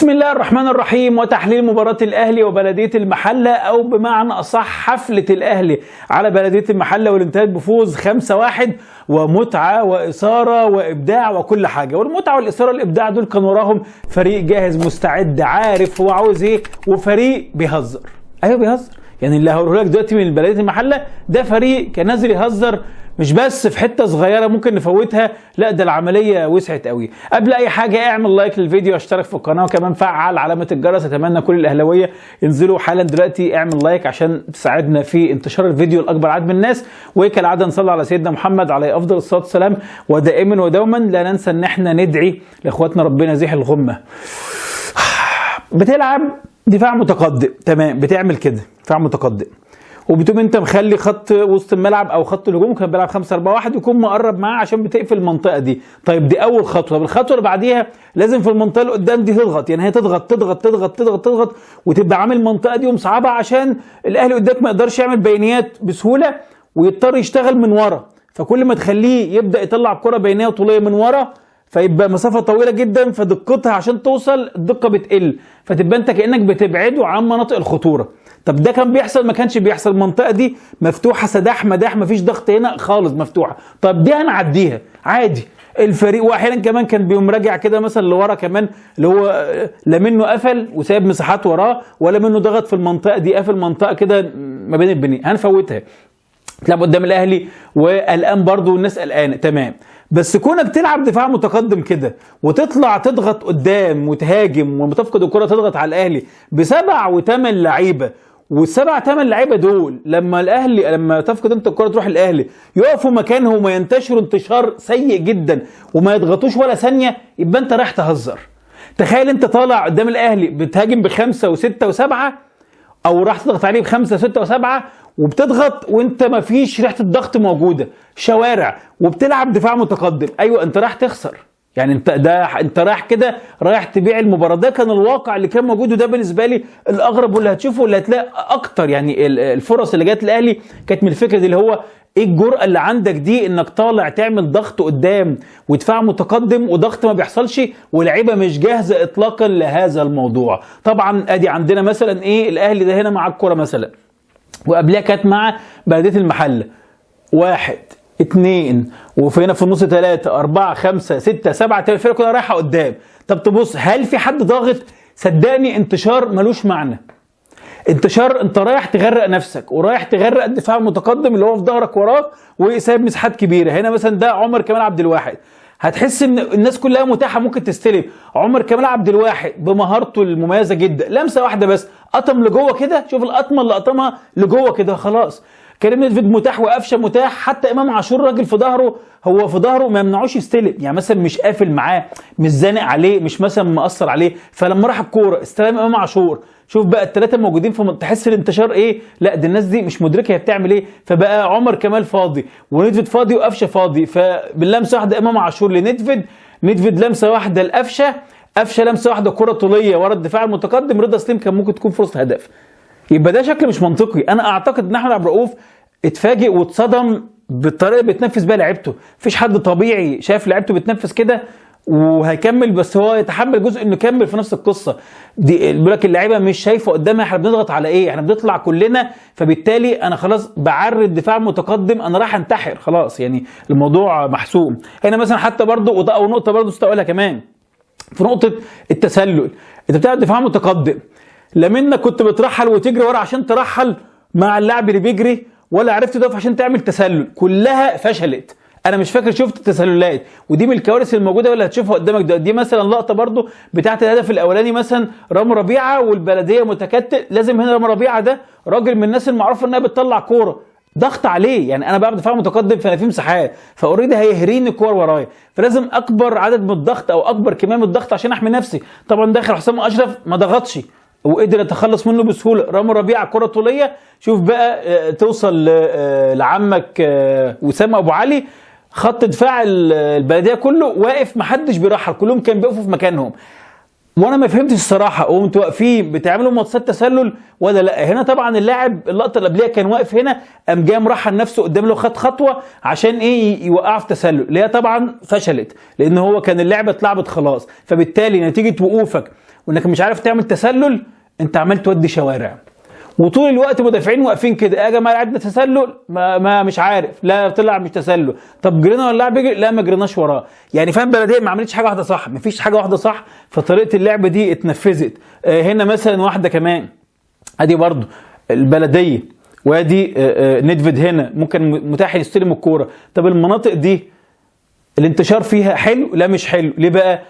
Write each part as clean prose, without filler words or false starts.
بسم الله الرحمن الرحيم. وتحليل مباراة الأهلي وبلدية المحلة، أو بمعنى أصح حفلة الأهلي على بلدية المحلة، واللي انتهت بفوز 5-1 ومتعة وإثارة وإبداع وكل حاجة. والمتعة والإثارة والإبداع دول كان وراهم فريق جاهز مستعد عارف هو عاوز إيه، وفريق بيهزر. أيوه بيهزر، يعني اللي هقوله لك دلوقتي من بلدية المحلة ده فريق كان نازل يهزر، مش بس في حتة صغيرة ممكن نفوتها، لا ده العملية وسعت قوي. قبل اي حاجة اعمل like للفيديو، اشترك في القناة، وكمان فعل علامة الجرس. اتمنى كل الاهلاوية ينزلوا حالا دلوقتي، اعمل like عشان تساعدنا في انتشار الفيديو لاكبر عدد من الناس. وكالعادة نصلي على سيدنا محمد عليه افضل الصلاة والسلام، ودائما ودوما لا ننسى ان احنا ندعي لاخواتنا ربنا يزيح الغمة. بتلعب دفاع متقدم، تمام، بتعمل كده دفاع متقدم، وبتقوم انت مخلي خط وسط الملعب او خط الهجوم كان بيلعب 5-4-1 يكون مقرب معاه عشان بتقفل المنطقة دي. طيب دي اول خطوة. طب الخطوة اللي بعديها لازم في المنطقة اللي قدام دي تضغط، يعني هي تضغط تضغط تضغط تضغط تضغط، وتبقى عامل المنطقة دي ومصعبها عشان الاهلي قدامك ما يقدرش يعمل بينيات بسهولة ويضطر يشتغل من ورا. فكل ما تخليه يبدا يطلع كره بينيه وطوليه من ورا، فيبقى مسافة طويلة جدا، فدقتها عشان توصل الدقة بتقل، فتبقى انت كانك بتبعده عن مناطق الخطورة. طب ده كان بيحصل؟ ما كانش بيحصل. المنطقة دي مفتوحة سداح مداح، مفيش ضغط هنا خالص، مفتوحة. طب دي هنعديها عادي. الفريق واحيانا كمان كان بيقوم راجع كده مثلا لورا كمان، اللي هو لا منه قفل وسايب مساحات وراه، ولا منه ضغط في المنطقة دي، قافل منطقة كده ما بين البنين، هنفوتها. تلعب قدام الاهلي وقلقان برضو والناس قلقانة، تمام، بس كونك تلعب دفاع متقدم كده وتطلع تضغط قدام وتهاجم، ولما تفقد الكره تضغط على الاهلي بسبع وثمان لعيبة، والسبع ثمان لعيبة دول لما الاهلي لما تفقد انت الكره تروح الاهلي يقفوا مكانهم وينتشروا انتشار سيء جدا وما يضغطوش ولا ثانية، يبقى انت رايح تهزر. تخيل انت طالع قدام الاهلي بتهاجم بخمسة وستة وسبعة، او راح تضغط عليه بخمسة وستة وسبعة، وبتضغط وانت ما فيش ريحه الضغط موجودة، شوارع، وبتلعب دفاع متقدم، ايوه انت رايح تخسر. يعني انت ده انت رايح كده رايح تبيع المباراة. ده كان الواقع اللي كان موجود، وده بالنسبة لي الاغرب واللي هتشوفه واللي هتلاقي اكتر. يعني الفرص اللي جت الاهلي كانت من الفكرة دي، اللي هو ايه الجرأة اللي عندك دي انك طالع تعمل ضغط قدام ودفاع متقدم وضغط ما بيحصلش، ولاعيبه مش جاهزة اطلاقا لهذا الموضوع. طبعا ادي عندنا مثلا ايه الاهلي ده هنا مع الكره مثلا، وقبلها كانت مع بلديه المحلة، 1 2، وفي هنا في النص 3 4 5 6 7، الفرقة كلها رايحة قدام. طب تبص هل في حد ضاغط؟ صدقني انتشار ملوش معنى. انتشار انت رايح تغرق نفسك ورايح تغرق الدفاع المتقدم اللي هو في ظهرك وراك وسايب مساحات كبيرة. هنا مثلا ده عمر كمال عبد الواحد، هتحس ان الناس كلها متاحة ممكن تستلم. عمر كمال عبد الواحد بمهارته المميزة جدا، لمسه واحدة بس قطم لجوه كده، شوف القطمه اللي قطمها لجوه كده، خلاص. كريم نيدفيد متاح وقفشه متاح، حتى امام عاشور راجل في ظهره، هو في ظهره ما يمنعوش يستلم، يعني مثلا مش قافل معاه، مش زانق عليه، مش مثلا مأثر عليه. فلما راح الكورة استلم امام عاشور، شوف بقى الثلاثة موجودين في تحس الانتشار ايه، لا دي الناس دي مش مدركه هي بتعمل ايه. فبقى عمر كمال فاضي ونيدفيد فاضي وقفشه فاضي، فباللمسه واحدة امام عاشور لنيدفيد، نيدفيد لمسه واحدة لقفشه، قفشه لمسه واحدة كره طوليه ورا الدفاع المتقدم، رضا سليم كان ممكن تكون فرصة هدف. يبقى ده شكل مش منطقي. انا اعتقد ان احمد عبد الرؤوف اتفاجئ واتصدم بالطريقة اللي بتنفذ بيها لعيبته. مفيش حد طبيعي شايف لعيبته بتنفذ كده وهيكمل، بس هو يتحمل جزء انه يكمل في نفس القصة دي. بيقول لك اللعيبة مش شايفه قدامها احنا بنضغط على ايه، احنا بنطلع كلنا، فبالتالي انا خلاص بعري الدفاع المتقدم، انا رايح انتحر خلاص، يعني الموضوع محسوم. هنا مثلا حتى برضو، وده او نقطة برضو استقولها كمان في نقطة التسلل، انت بتلعب دفاع متقدم، لا منك كنت بترحل وتجري ورا عشان ترحل مع اللاعب اللي بيجري، ولا عرفت تقف عشان تعمل تسلل، كلها فشلت. انا مش فاكر شفت تسللات، ودي من الكوارث الموجودة واللي هتشوفها قدامك دلوقتي. دي مثلا لقطة برضو بتاعه الهدف الاولاني مثلا، رامي ربيعة والبلديه متكتل، لازم هنا رامي ربيعة ده راجل من الناس المعروفة انها بتطلع كورة، ضغط عليه، يعني انا بلعب دفاع متقدم فانا في مساحات، ف already هيهريني الكور ورايا، فلازم اكبر عدد من الضغط او اكبر كمية من الضغط عشان احمي نفسي. طبعا داخل حسام اشرف ما ضغطش وقدر يتخلص منه بسهولة. رامي ربيعة كره طوليه، شوف بقى توصل لعمك وسام ابو علي، خط دفاع البلدية كله واقف، محدش بيرحل، كلهم كانوا بيقفوا في مكانهم. وانا ما فهمتش الصراحة، وانتوا واقفين بتعملوا ماتشات تسلل ولا لا؟ هنا طبعا اللاعب اللقطة اللي قبليها كان واقف هنا، قام جاي مرحل نفسه قدام له، خد خطوة عشان ايه؟ يوقعه في تسلل، اللي هي طبعا فشلت لان هو كان اللعبة اتلعبت خلاص. فبالتالي نتيجة وقوفك وانك مش عارف تعمل تسلل، انت عمال تودي شوارع. وطول الوقت مدافعين واقفين كده، يا جماعة لعبنا تسلل، ما مش عارف، لا طلع مش تسلل، طب جرينا ولا اللاعب بيجري؟ لا ما جريناش وراه. يعني فاهم، بلديه ما عملتش حاجة واحدة صح، ما فيش حاجة واحدة صح، فطريقة اللعب دي اتنفذت. هنا مثلا واحدة كمان، ادي برضو البلدية، وادي نيدفيد هنا ممكن متاح يستلم الكورة. طب المناطق دي الانتشار فيها حلو؟ لا مش حلو. ليه بقى؟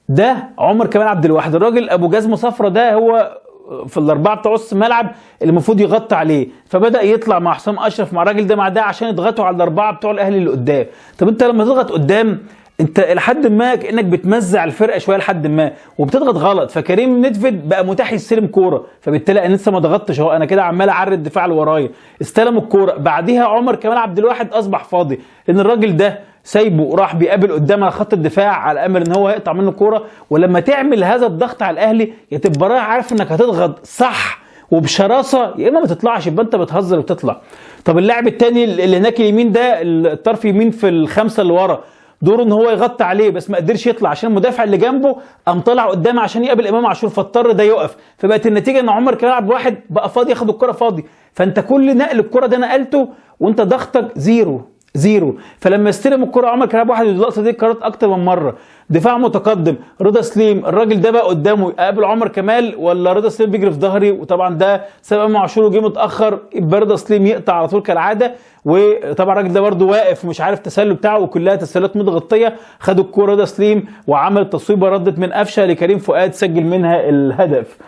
ده عمر كمال عبد الواحد، الراجل ابو جزمه صفرة ده، هو في الاربعة بتوع نص الملعب اللي المفروض يغطي عليه، فبدا يطلع مع حسام اشرف مع الراجل ده مع ده عشان يضغطوا على الاربعة بتوع الاهلي اللي قدام. طب انت لما تضغط قدام انت لحد ما كانك بتمزع الفرقة شوية لحد ما، وبتضغط غلط. فكريم نيدفيد بقى متاح يستلم كورة، فبالتالي انا لسه ما ضغطتش اهو، انا كده عمال اعري الدفاع اللي ورايا. استلم الكورة، بعديها عمر كمال عبد الواحد اصبح فاضي، لان الراجل ده سايبه وراح بيقابل قدام على خط الدفاع على امل ان هو يقطع منه كورة. ولما تعمل هذا الضغط على الاهلي يا تبقى رايح عارف انك هتضغط صح وبشراسه، يا اما ما تطلعش، يبقى انت بتهزر وتطلع. طب اللاعب الثاني اللي هناك اليمين ده، الطرف يمين في الخمسة اللي ورا، دوره ان هو يغطي عليه، بس ما قدرش يطلع عشان المدافع اللي جنبه قام طلع قدامه عشان يقابل امام عاشور، فاضطر ده يقف. فبقت النتيجة ان عمر كمال عبد الواحد بقى فاضي، ياخد الكره فاضي. فانت كل نقل الكره ده نقلته وانت ضغطك zero zero. فلما يستلم الكره عمر كمال عبد الواحد، اللقطة دي اتكررت اكتر من مرة، دفاع متقدم، رضا سليم الراجل ده بقى قدامه يقابل عمر كمال ولا رضا سليم بيجري في ظهري، وطبعا ده سبب امام عاشور وجه متاخر، يبقى رضا سليم يقطع على طول كالعادة. وطبعا الراجل ده برده واقف مش عارف التسلل بتاعه، وكلها تسللات متغطيه. خد الكورة رضا سليم وعمل تصويبه ردت من قفشه لكريم فؤاد، سجل منها الهدف.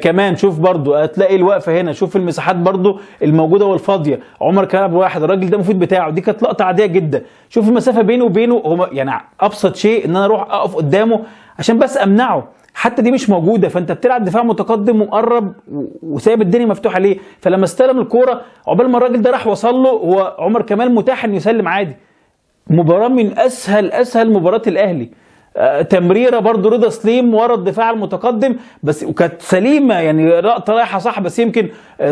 كمان شوف برضو هتلاقي الوقفة هنا، شوف المساحات برضو الموجودة والفاضيه. عمر كمال عبد الواحد الراجل ده المفروض بتاعه، دي كانت لقطة عادية جدا. شوف المسافة بينه وبينه، هو يعني ابسط شيء ان انا اروح اقف قدامه عشان بس امنعه، حتى دي مش موجودة. فانت بتلعب دفاع متقدم ومقرب وسايب الدنيا مفتوحة ليه؟ فلما استلم الكورة عقبال ما الراجل ده راح وصل له، هو عمر كمال متاح انه يسلم عادي. مباراة من اسهل مباريات الاهلي. تمريره برضو رضا سليم ورا الدفاع المتقدم بس، وكانت سليمة يعني، لقطة رايحة صح، بس يمكن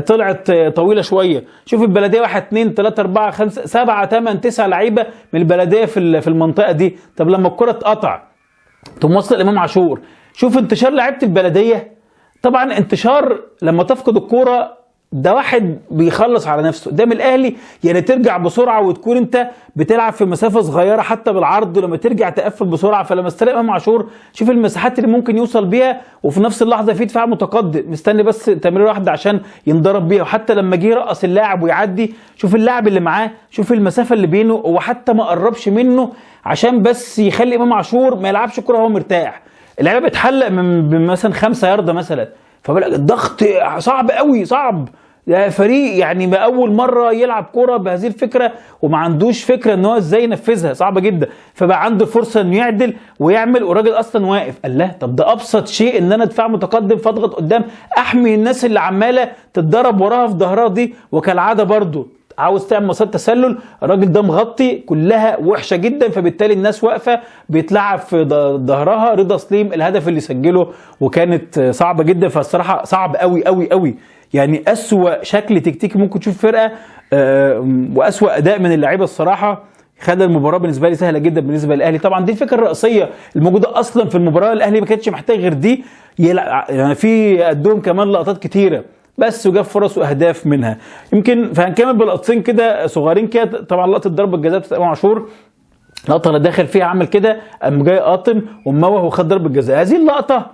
طلعت طويلة شوية. شوف البلدية 1 2 3 4 5 7 8 9 لعيبة من البلدية في المنطقة دي. طب لما الكره اتقطع تقوم وصل الامام عاشور، شوف انتشار لعيبة البلدية. طبعا انتشار لما تفقد الكورة ده واحد بيخلص على نفسه قدام الاهلي، يعني ترجع بسرعة وتكون انت بتلعب في مسافة صغيرة حتى بالعرض، ولما ترجع تقفل بسرعة. فلما استلم امام عاشور شوف المساحات اللي ممكن يوصل بيها، وفي نفس اللحظة في دفاع متقدم مستني بس تمريره واحدة عشان ينضرب بيها. وحتى لما جه يرقص اللاعب ويعدي، شوف اللاعب اللي معاه، شوف المسافة اللي بينه، هو حتى ما قربش منه عشان بس يخلي امام عاشور ما يلعبش كورة وهو مرتاح. اللعيبة بتحلق من مثلا 5 ياردة مثلا، فبالك الضغط صعب قوي، صعب. ده فريق يعني ما اول مرة يلعب كورة بهذه الفكرة، وما عندوش فكرة ان هو ازاي ينفذها، صعبة جدا. فبقى عنده فرصة انه يعدل ويعمل، والراجل اصلا واقف. قال له طب ده ابسط شيء ان انا دفاع متقدم فاضغط قدام، احمي الناس اللي عماله تتضرب وراها في ظهرها دي. وكالعادة برضو عاوز تعمل مسار تسلل، الراجل ده مغطي كلها وحشة جدا، فبالتالي الناس واقفة بيتلعب في ظهرها. رضا سليم الهدف اللي سجله، وكانت صعبة جدا. فالصراحه صعب قوي قوي قوي، يعني اسوأ شكل تكتيكي ممكن تشوف فرقه، واسوأ اداء من اللعيبة الصراحة، خلى المباراة بالنسبة لي سهلة جدا بالنسبة للاهلي. طبعا دي الفكرة الرئيسية الموجودة اصلا في المباراة، الاهلي ما كانش محتاج غير دي، يعني في قدهم كمان لقطات كتيرة بس، وجاب فرص واهداف منها يمكن. فهنكمل بلقطتين كده صغيرين كده. طبعا لقطة ضربه الجزاء بتاعت امام عاشور، لقطة اللي داخل فيها عمل كده، قام جاي قاطم وموه وخد ضربه جزاء. هذه اللقطة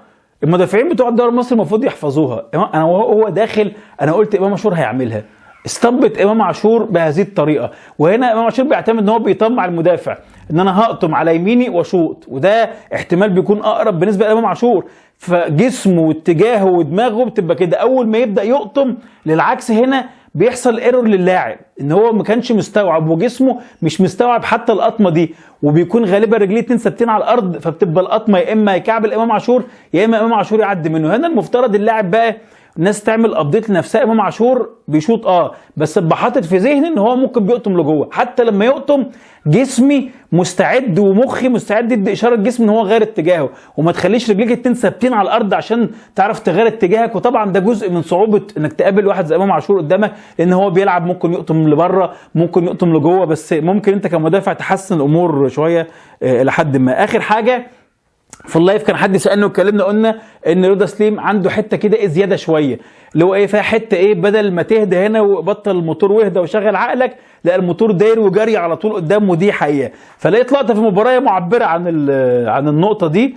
المدافعين بتوع الدوري المصري المفروض يحفظوها. انا وهو داخل انا قلت امام عاشور هيعملها، استنبط امام عاشور بهذه الطريقة. وهنا امام عاشور بيعتمد ان هو بيطمع المدافع ان انا هقطم على يميني واشوط، وده احتمال بيكون اقرب بالنسبة لامام عاشور. فجسمه واتجاهه ودماغه بتبقى كده، اول ما يبدا يقطم للعكس هنا بيحصل ايرور للاعب ان هو ما كانش مستوعب، وجسمه مش مستوعب حتى القطمه دي، وبيكون غالبا رجليه اتنين ثابتين على الارض، فبتبقى القطمه يا اما يكعبل امام عاشور يا اما امام عاشور يعدي منه. هنا المفترض اللاعب بقى الناس تعمل update لنفسها، امام عاشور بيشوط بس ابقى حاطط في ذهني ان هو ممكن بيقطم لجوه، حتى لما يقطم جسمي مستعد ومخي مستعد يدي اشارة جسمي ان هو غير اتجاهه، وما تخليش رجليك الاتنين ثابتين على الارض عشان تعرف تغير اتجاهك. وطبعا ده جزء من صعوبة انك تقابل واحد زي امام عاشور قدامك، لان هو بيلعب ممكن يقطم لبره ممكن يقطم لجوه، بس ممكن انت كمدافع تحسن الامور شوية الى حد ما. اخر حاجة في ال live كان حد سالني واتكلمنا، قلنا ان رضا سليم عنده حتة كده ايه زيادة شوية، اللي هو ايه فيها حتة ايه، بدل ما تهدى هنا وبطل الموتور واهدى وشغل عقلك، لا الموتور داير وجري على طول قدام، ودي حقيقة. فلقيت لقطة في المباراة معبرة عن النقطة دي.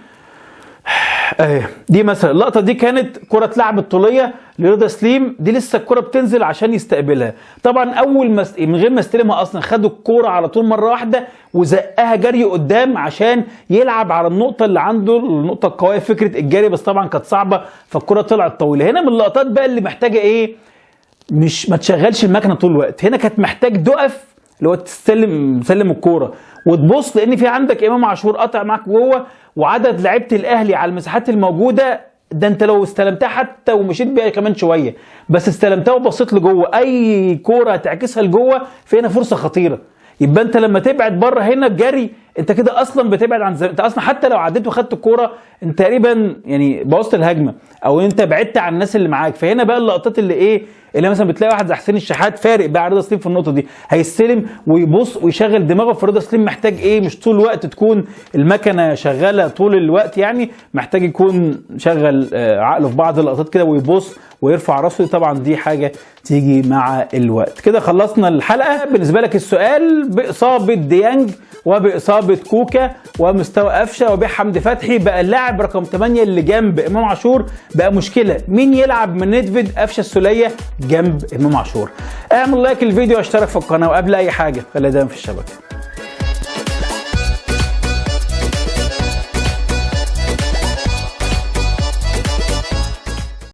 اهي دي مثلا اللقطة دي كانت كره اتلعبت طوليه لرضا سليم، دي لسه الكره بتنزل عشان يستقبلها. طبعا اول ما من غير ما استلمها اصلا خدوا الكورة على طول مرة واحدة وزقها جري قدام عشان يلعب على النقطة اللي عنده، النقطة القوية فكرة الجري، بس طبعا كانت صعبة فالكره طلعت طويلة. هنا من اللقطات بقى اللي محتاجه ايه، مش ما تشغلش المكنه طول الوقت، هنا كانت محتاج تقف اللي هو تسلم الكورة وتبص، لان في عندك امام عاشور قطع معاك جوه، وعدد لعيبة الاهلي على المساحات الموجودة ده انت لو استلمتها حتى ومشيت بيها كمان شوية، بس استلمتها وبصيت لجوه، اي كورة هتعكسها لجوه في هنا فرصة خطيرة. يبقى انت لما تبعد بره هنا بجري انت كده اصلا بتبعد عن انت اصلا حتى لو عديت وخدت الكورة انت تقريبا يعني بوظت الهجمة او انت بعدت عن الناس اللي معاك. فهنا بقى اللقطات اللي ايه، اللي مثلا بتلاقي واحد زي حسين الشحات فارق بقى رضا سليم في النقطة دي، هيستلم ويبص ويشغل دماغه. فرضا سليم محتاج ايه، مش طول الوقت تكون المكنه شغالة طول الوقت، يعني محتاج يكون شغل عقله في بعض اللقطات كده ويبص ويرفع راسه. طبعا دي حاجة تيجي مع الوقت. كده خلصنا الحلقة. بالنسبة لك السؤال، باصابة ديانج وباصابه كوكا ومستوى قفشه وبيع حمدي فتحي، بقى اللاعب رقم 8 اللي جنب امام عاشور بقى مشكلة، مين يلعب من ندفد قفشه السوليه جنب امام عاشور؟ اعمل like الفيديو واشترك في القناة، وقبل اي حاجة خلينا دايما في الشبكة.